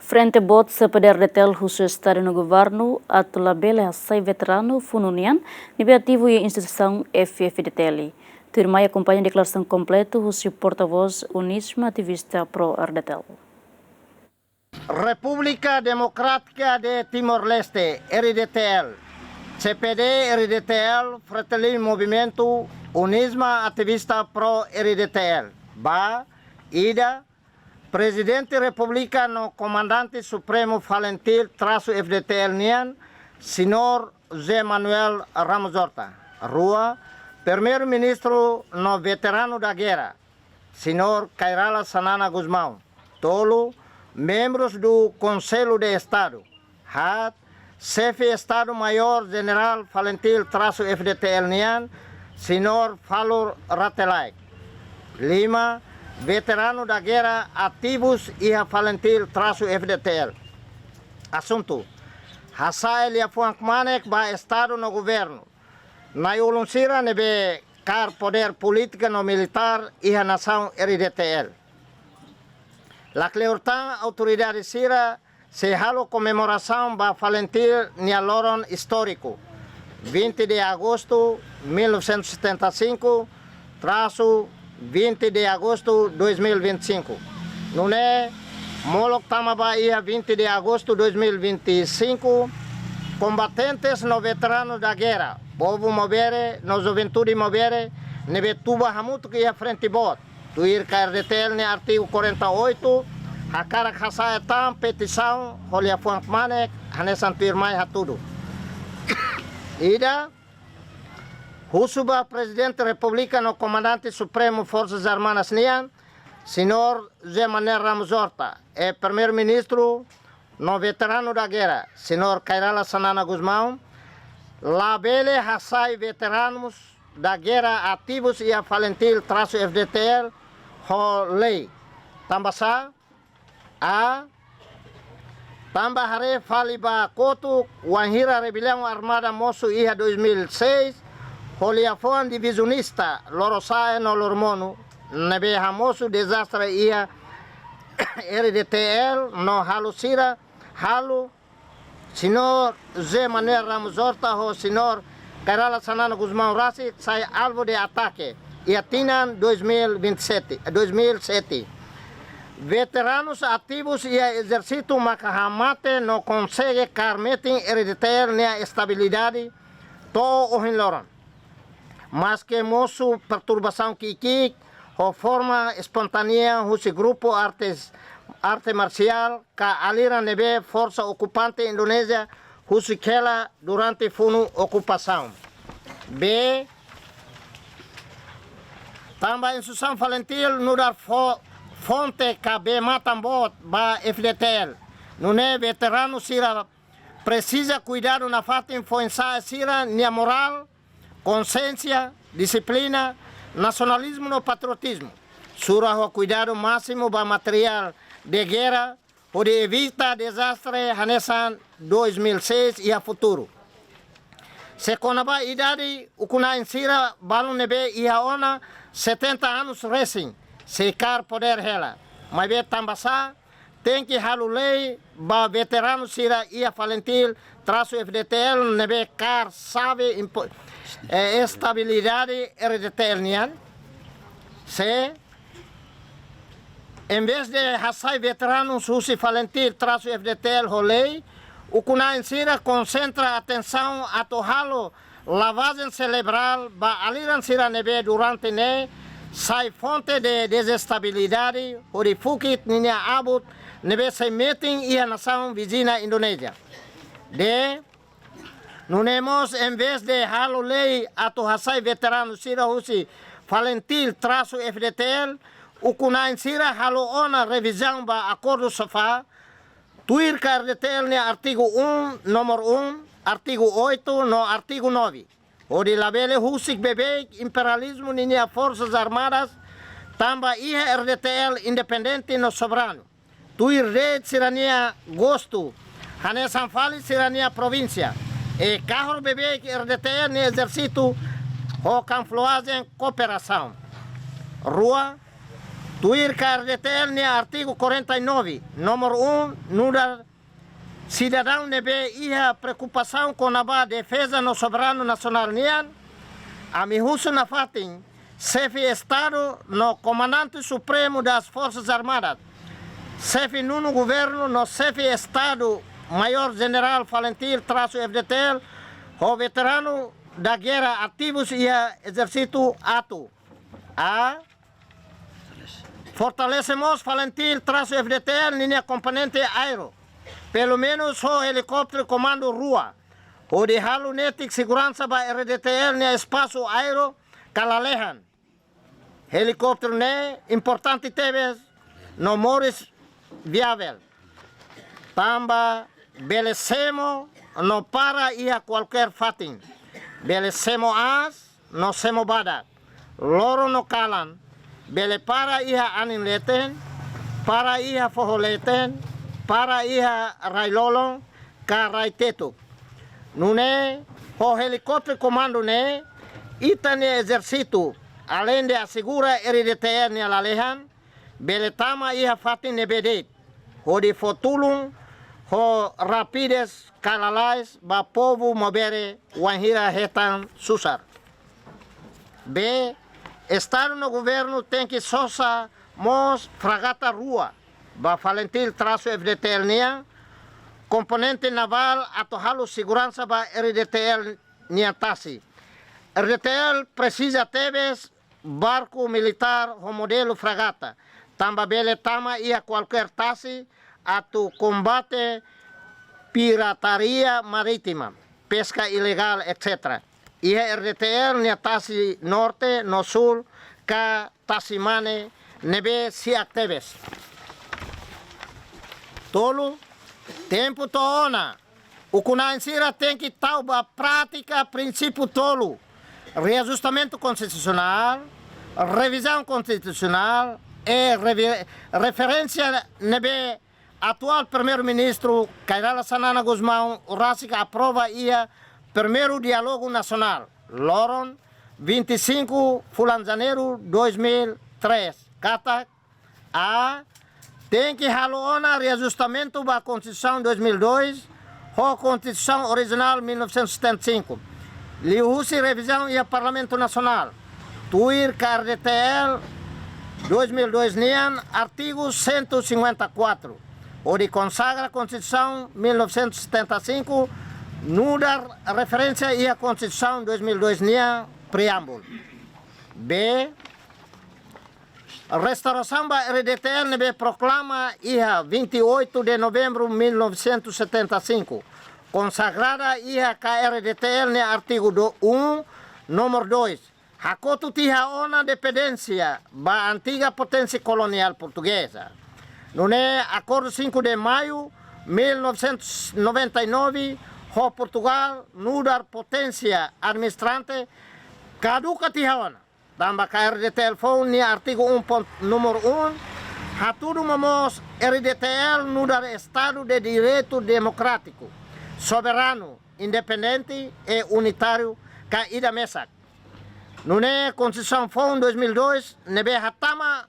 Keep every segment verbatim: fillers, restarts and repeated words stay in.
Frente boot CPD-RDTL husu Estadu no Governu atu labele hasai veteranu funu nian ne'ebé ativu iha instituisaun F-FDTL. Tuirmai akompaña deklarasaun kompletu husi portavós UNISMA, ativista pro-RDTL. República Democrática de Timor-Leste, RDTL, CPD-RDTL, Fretilin Movimentu, UNISMA, ativista pro-RDTL, ba, ida, Prezidente Repúblika no Komandante Supremu FALINTIL trasu F-FDTL nian, Señór José Manuel Ramos Horta. Rua, Primeiru-Ministru no veteranu da guerra, Señór Kay Rala Xanana Gusmão. Tolu, membrus do Konsellu de Estadu. Haat, Xefe Estadu-Maiór Jenerál FALINTIL trasu F-FDTL nian, Señór Falur Rate Laek. Lima, veteranu da guerra ativus iha FALINTIL trasu F-FDTL. Asuntu: hasa'e liafuan kmanek ba Estadu no Governu, na'i-ulun sira ne'ebé kaer podér polítiku no militár iha nasaun RDTL. Lakleur tan autoridade sira sei halo komemorasaun ba FALINTIL nia loron istóriku, vinte de agosto mil novecentos e setenta e cinco, trasu vinte de agosto dois mil e vinte e cinco. Nune'e, molok tama ba iha vinte de agosto dois mil e vinte e cinco, kombatentes no veteranus da guerra, povu maubere no juventude maubere ne'ebé tuba hamutuk iha frente boot, tuir ka RDTL nia artigu quarenta e oito, hakarak hasa'e tan petisaun ho liafuan kmanek hanesan tuirmai hatudu. Ida, husu ba Prezidente Repúblika no Komandante Supremu Forsas Armadas nian, Señór José Manuel Ramos Horta, e Primeiru-Ministru no veteranu da guerra, Señór Kay Rala Xanana Gusmão, labele hasai veteranus da guerra ativus iha FALINTIL trasu F-FDTL ho lei. Tanbasá? A, tanba haree fali ba kotuk, wainhira rebeliaun armada mosu iha dois mil e seis, ho liafuan divizionista, lorosa'e no loromonu, ne'ebé hamosu dezastre iha RDTL no halo sira, halo Señór José Manuel Ramos Horta ho Señór Kay Rala Xanana Gusmão rasik sai alvu de atake iha tinan dois mil e vinte e sete, dois mil e sete. Veteranus ativus iha ezérsitu maka hamate no konsege kaer metin RDTL nia estabilidade to'o ohin loron. Maske mosu perturbasaun ki'ik-ki'ik ho forma espontánea husi grupu artes, arte marsiál ka aliran ne'ebé forsa okupante Indonézia husik hela durante funu okupasaun. B, tanba instituisaun FALINTIL nu'udar fo-, fonte ka bee-matan boot ba F-FDTL. Nune'e veteranu sira presiza kuidadu nafatin foin-sa'e sira-nia morál, konxiénsia, dixiplina, nasionalizmu no patriotizmu. Sura ho kuidadu másimu ba materiál de guerra, hodi evita dezastre hanesan dois mil e seis iha futuru. Se kona-ba idade, ukun-na'in sira balun ne'ebé iha ona setenta anus resin, sei kaer podér hela. Maibé tanbasá, tenke halo lei ba veteranu sira iha FALINTIL trasu F-FDTL ne'ebé kaer xave impo-, eh, estabilidade RDTL nian. Se, envezde hasai veteranus husi FALINTIL trasu F-FDTL ho lei, ukun-na'in sira konsentra atensaun atu halo lavajen serebrál ba aliran sira ne'ebé durante ne'e sai fonte de dezestabilidade hodi fukit ninia abut ne'ebé sei metin iha nasaun viziña Indonézia. D, nune'e mós envezde halo lei atu hasai veteranu sira husi FALINTIL trasu F-FDTL, ukun-na'in sira halo ona revizaun ba Akordu SOFA, tuir ka RDTL nia artigu um, númeru um, artigu oito no artigu nove, hodi labele husik beibeik imperializmu ninia forsas armadas, tanba iha RDTL independente no soberanu, tuir de'it sira-nia gostu, hanesan fali sira-nia provínsia. E kahur beibeik RDTL nia ezérsitu ho kamuflajen kooperasaun. Rua, Tuir KRDTL nia artigu quarenta e nove, númeru um, nu'udar sidadaun ne'ebé iha preokupasaun kona-ba defeza no soberanu nasionál nian, ami husu nafatin Xefe Estadu no Komandante Supremu das Forças Armadas, Xefe Nonu Governu no Xefe Estadu Maiór Jenerál FALINTIL trasu F-FDTL ho veteranu da guerra ativus iha Ezérsitu atu: A. Fortalese mós FALINTIL trasu F-FDTL ninia komponente aéreu, pelumenus ho helikópteru komandu rua, hodi halo netik seguransa ba R-DTL nia espasu aéreu ka lalehan. Helikópteru ne'e importante tebes no moris viavel, tanba bele semo no para iha kualkér fatin. Bele semo aas no semo badak, loron no kalan, bele para iha anin leten, para iha foho leten, para iha rai-lolon ka rai-tetuk. Nune'e, ho helikópteru komandu ne'e, ita-nia ezérsitu, aleinde asegura R-DTL nia lalehan, bele tama iha fatin ne'ebé de'it, hodi fó tulun ho rapidez ka lalais ba povu maubere wainhira hetan susar. B. Estadu no Governu tenke sosa mós fragata rua ba FALINTIL trasu F-FDTL nian, komponente navál, atu halo seguransa ba R-DTL nia tasi. R-DTL presiza tebes barku militár ho modelu fragata, tanba bele tama iha kualkér tasi atu kombate pirataria marítima, peska ilegál, etsétera. Iha R-DTL nia tasi norte no súl ka tasi-mane ne'ebé si'ak tebes. Tolu, tempu to'o ona, ukun-na'in sira tenke tau ba prátika prinsípiu tolu: reajustamentu konstitusionál, revizaun konstitusionál, i revi-, referénsia ne'ebé atuál Primeiru-Ministru Kay Rala Xanana Gusmão rasik aprova iha primeiru diálogu nasionál, loron vinte e cinco fulan Janeiru dois mil e três, katak: A. Tenke halo ona reajustamentu ba Konstituisaun dois mil e dois ho Konstituisaun orijinál mil novecentos e setenta e cinco, liuhusi revizaun iha Parlamentu Nasionál, tuir KRDTL dois mil e dois nian artigu cento e cinquenta e quatro, hodi konsagra Konstituisaun mil novecentos e setenta e cinco nu'udar referénsia iha Konstituisaun dois mil e dois nian preámbulu. B. Restaurasaun ba R-DTL ne'ebé proklama iha vinte e oito de novembro mil novecentos e setenta e cinco, konsagrada iha KRDTL nia artigu do um, númeru dois, hakotu tiha ona dependénsia ba antiga poténsia koloniál portugeza. Nune'e Akordu cinco de Maio mil novecentos e noventa e nove ho Portugál nu'udar poténsia administrante kaduka tiha ona, tanba KRDTL foun nia artigu um ponto númeru um hatudu momoos R-DTL nu'udar Estadu de Direitu Demokrátiku, soberanu, independente i unitáriu ka ida mesak. Nune'e Konstituisaun foun dois mil e dois ne'ebé hatama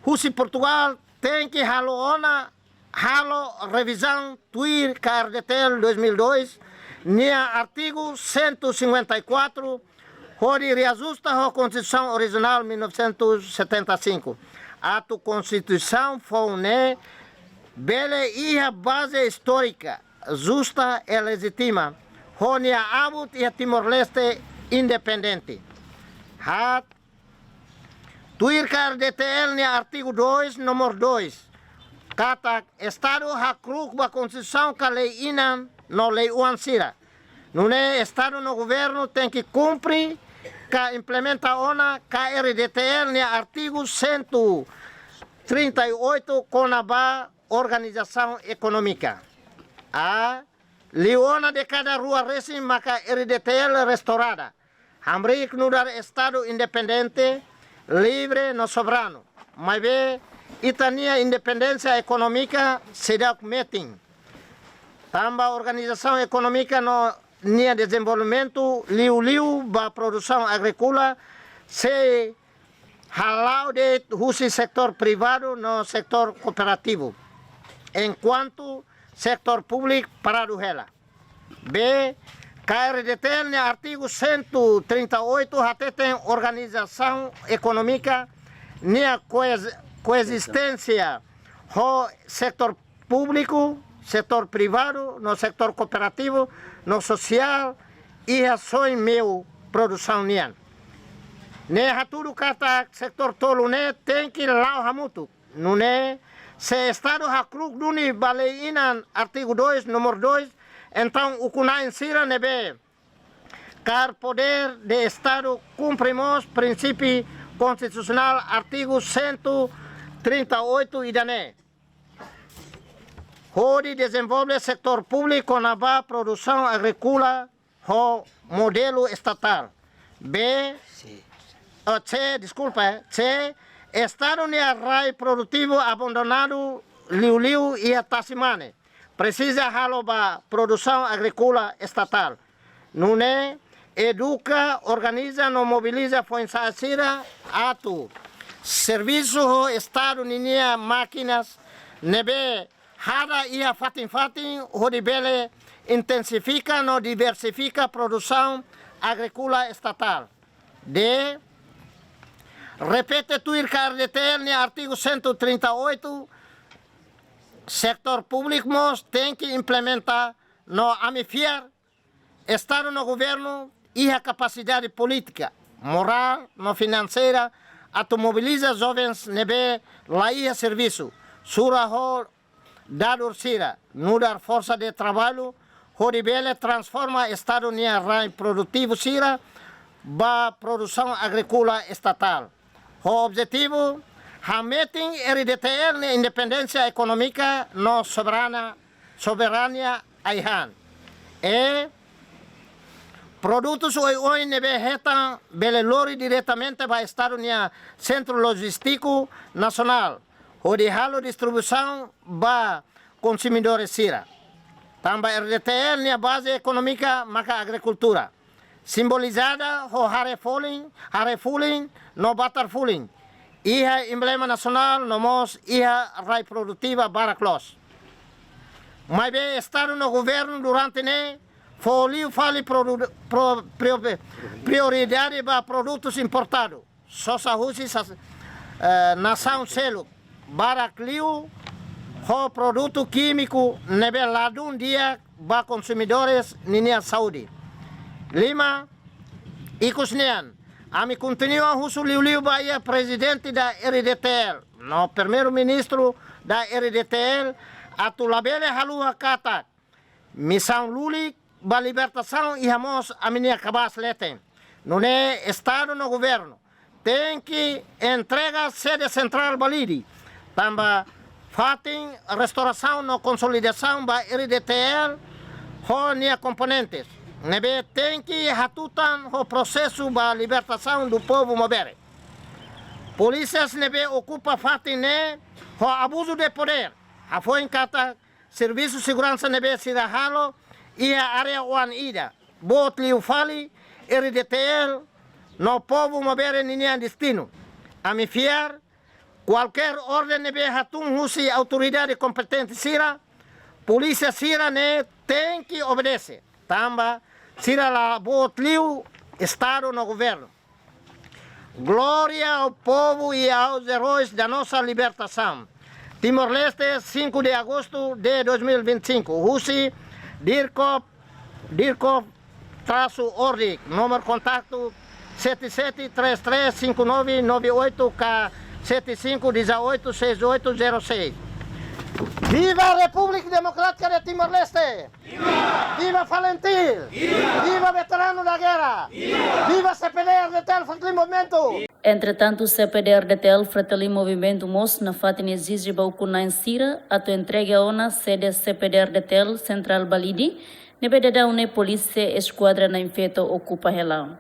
husi Portugál tenke halo ona, halo revizaun tuir KRDTL dois mil e dois nia artigu cento e cinquenta e quatro, hodi reajusta ho Konstituisaun orijinál mil novecentos e setenta e cinco, atu Konstituisaun foun ne'e bele iha baze istórika justa i lejítima, ho nia abut iha Timor-Leste independente. Haat, tuir KRDTL nia artigu dois, númeru dois, katak Estadu hakru'uk ba Konstituisaun ka lei-inan no lei-oan sira. Nune'e Estadu no Governu tenke kumpre ka implementa ona KRDTL nia artigu cento e trinta e oito kona-ba organizasaun ekonómika. A. Liu ona dékada rua resin maka R-DTL restaurada, hamriik nu'udar Estadu independente, livre no soberanu. Maibé, ita-nia independénsia ekonómika seidauk metin, tanba organizasaun ekonómika no nia dezenvolvimentu liuliu ba produsaun agríkola sei hala'o de'it husi setór privadu no setór kooperativu, enkuantu setór públiku paradu hela. B, K R D T L nia artigu cento e trinta e oito hateten organizasaun ekonómika nia koez-, koezisténsia ho setór públiku, setór privadu, no setór kooperativu, no sosiál, iha soin meiu produsaun nian. Ne'e hatudu katak setór tolu ne'e tenke la'o hamutuk. Nune'e, se Estadu hakru'uk duni ba lei inan artigu dois, númeru dois, entaun ukun-na'in sira ne'ebé kaer podér de Estadu kumpre mós prinsípiu konstitusionál artigu cento e trinta e oito ida-ne'e, hodi dezenvolve setór públiku kona-ba produsaun agríkola ho modelu estatál. B, oh, C, deskulpa, eh, C, Estadu nia rai produtivu abandonadu liuliu iha tasi-mane presiza halo ba produsaun agríkola estatál. Nune'e, eduka, organiza no mobiliza foin-sa'e sira atu servisu ho Estadu ninia mákinas ne'ebé hada iha fatin-fatin hodi bele intensifika no diversifika produsaun agríkola estatál. D, repete tuir K R D T L nia artigu cento e trinta e oito, setór públiku mós tenke implementa no ami fiar Estadu no governu iha kapasidade polítika, morál no finanseira atu mobiliza jovens ne'ebé la iha servisu, sura ho dadur sira, nu'udar forsa de traballu, hodi bele transforma Estadu nia rai produtivu sira ba produsaun agríkola estatál. Ho objetivu hametin R D T L nia independénsia ekonómika no soberana, soberania ai-han. E produtus oioin ne'ebé hetan bele lori diretamente ba Estadu nia Sentru Lojístiku Nasionál, hodi halo distribuisaun ba konsumidores sira. Tanba R D T L nia baze ekonómika maka agrikultura, simbolizada ho hare-fulin, hare-fulin no batar-fulin, iha emblema nasionál no mós iha rai produtiva barak loos. Maibé Estadu no governu durante ne'e fó liu fali produ-, pro-, prio-, prioridade ba produtus importadu, sosa husi sas-, eh, nasaun seluk, barak liu ho produtu kímiku ne'ebé ladún di'ak ba konsumidores ninia saúde. Lima, ikus nian, ami kontinua husu liuliu ba iha Prezidente da R D T L no Primeiru-Ministru da R D T L atu labele haluha katak misaun lulik ba libertasaun iha mós ami-nia kabaas leten. Nune'e Estadu no governu tenke entrega sede sentrál Balide, tanba fatin restorasaun no konsolidasaun ba R D T L ho nia komponentes ne'ebé tenke hatutan ho prosesu ba libertasaun do povu maubere. Polísias ne'ebé okupa fatin ne'e ho abuzu de podér, hafoin katak servisu seguransa ne'ebé sira halo iha área oan ida, boot liu fali R D T L no povu maubere ninia destinu. Ami fiar, kualkér orden ne'ebé hatún husi autoridade kompetente sira, polísia sira-ne'e tenke obedese, tanba sira la boot liu Estadu no governu. Glória ao povo e aos heróis da nossa libertação. Timor-Leste, cinco de agosto de dois mil e vinte e cinco. Husi DIRCOP, DIRCOP traço org. Número contato sete sete três três cinco nove nove oito ka sete cinco dezoito seis oito zero seis. Viva a República Democrática de Timor-Leste! Viva! Viva Falintil! Viva! Viva veteranu da guerra! Viva! Viva C P D R D T L Fretilin Movimento! Entretantu, C P D R D T L Fretilin Movimento mós nafatin ezije ba ukun-na'in sira atu entrega ona sede C P D R D T L Sentrál Balide, ne'ebé daudaun ne'e polísia Eskuadra Na'in Feto okupa hela.